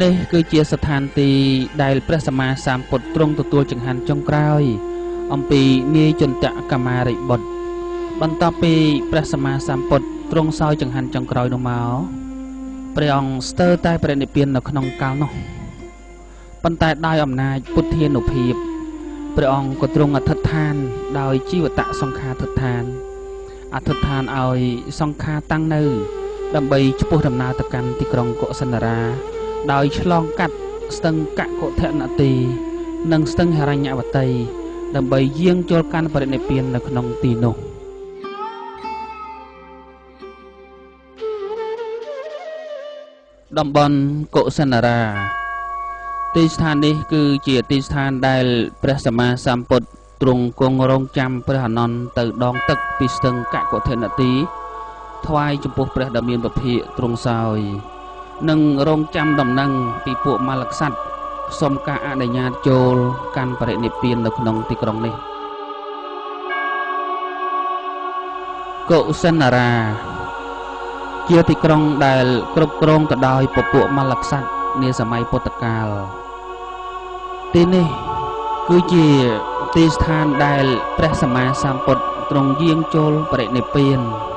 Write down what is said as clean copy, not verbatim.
នេះគឺជាស្ថានទីដែលព្រះសម្មាសម្ពុទ្ធទ្រង់ទទួលចង្ហាន់ចុងក្រោយ អំពីនាយចន្ទកមារិបុត្រ។ បន្ទាប់ពីព្រះសម្មាសម្ពុទ្ធទ្រង់សោយចង្ហាន់ចុងក្រោយនោះមក ព្រះអង្គស្ទើរតែបរិនិព្វាននៅក្នុងកាលនោះ ប៉ុន្តែដោយអំណាចពុទ្ធានុភាព ព្រះអង្គក៏ទ្រង់អធិដ្ឋានដោយជីវតសង្ខាធិដ្ឋាន អធិដ្ឋានឲ្យសង្ខាតាំងនៅ ដើម្បីឆ្ពោះដំណើរទៅកាន់ទីក្រុងកុសិនរា ដោយឆ្លងកាត់ស្ទឹងកកុធនទី និងស្ទឹងហិរញ្ញវតី ដើម្បីយាងចូលកាន់បរិនិព្វាននៅក្នុងទីនោះ។ តំបន់កុសិនរា ទីស្ថាននេះគឺជាទីស្ថានដែលព្រះសម្មាសម្ពុទ្ធទ្រង់គង់រងចាំព្រះអនន្តទៅដងទឹកពីស្ទឹងកកុធនទី ថ្វាយចំពោះព្រះដ៏មានពភាកទ្រង់សោយ និងរងចាំដំណឹងពីពួកមលក្សត្រសុំការអនុញ្ញាតចូលកាន់បរិនិព្វាននៅក្នុងទីក្រុងនេះ។ កុសិនរាជាទីក្រុងដែលគ្រប់គ្រងទៅដោយពពួកមលក្សត្រនាសម័យពុទ្ធកាល។ ទីនេះគឺជាទីស្ថានដែលព្រះសម្មាសម្ពុទ្ធទ្រង់យាងចូលបរិនិព្វាន។